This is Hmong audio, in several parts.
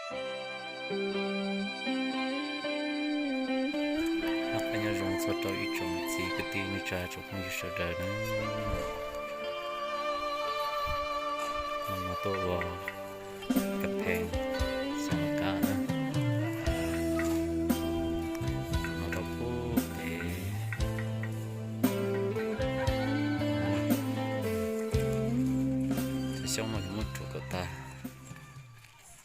Noj qab nyob zoo txog rau ib tsoom niam txiv kwv tij neej tsa tsoom phooj ywg sawv daws na. Hnub no tuaj ua kas phees xyoo kab na, no rau pub pem. Cov xyoob no yuav muab rhuav kom tag,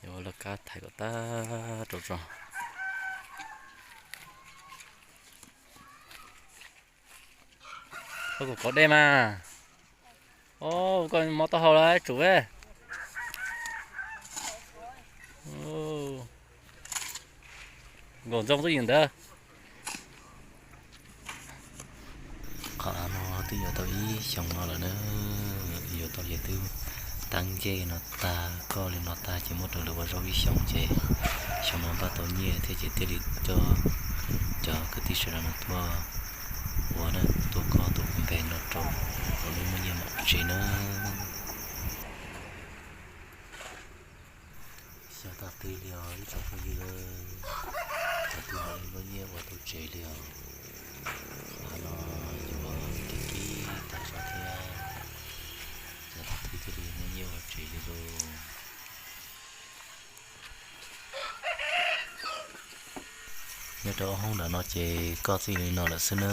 yuav ua laj kab thaiv kom tag rau tso. Koj kom qhov dej mas. Koj mov tau haus lawm tsum ve. Nkaum ntxoo twb yws ntawd. Qhov av no twb yuav tau ib xyoos no lawm na. Yuav tau ces twb teeb ncej no tag, koj li no tag ces muab rau lawv ua zaub ib xyoos ces xyoo no npaj tau nyiaj thiab ces thiaj li coj cov kwv tij sawv daws no tuaj ua na, tuaj koj tus npe no rau, ua lub muaj nyiaj mam tsev na. Xyov tau twg li os ib tsoom phooj ywg, tau twg li muaj nyiaj ua tau tsev li os. Qhov av no yuav kib kib tag zog thiab, xyov tau twg thiaj li muaj nyiaj ua tsev li lauj. Nyob rau ob hoob ntawm no ces koj txij li no lawm xwb na,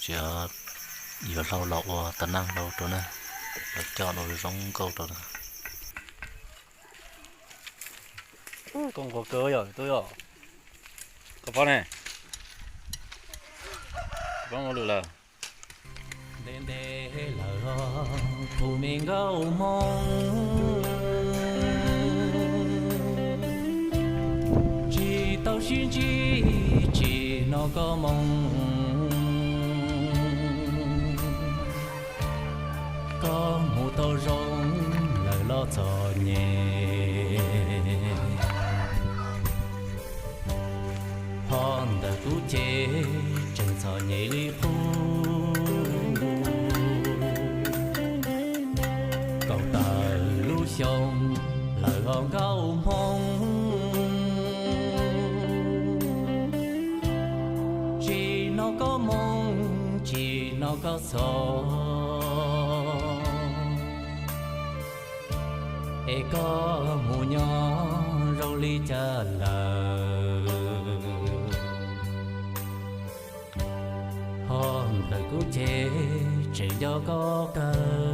tsis yuav hlau los ua tas neej hlau rau na, los coj los zoo nkauj rau na. Koj nquag kawg yog tub yog, koj pob ne, pob ua lwm lawm. Ntev ntev lawm tus me nkauj hmoob, tsis tau sib ntsib tsis hnov koj moo. Koj mus tau zoo lawm los txom nyem, ho ntawm kuv ces tseem txom nyem li qub. Kaum tawm lub xyoo lawm os nkauj hmoob, tsis hnov koj moo, tsis hnov koj txhos, es koj mus nyob zoo li cas lawm. Ho ntawm kuv ces tseem nco koj kawg.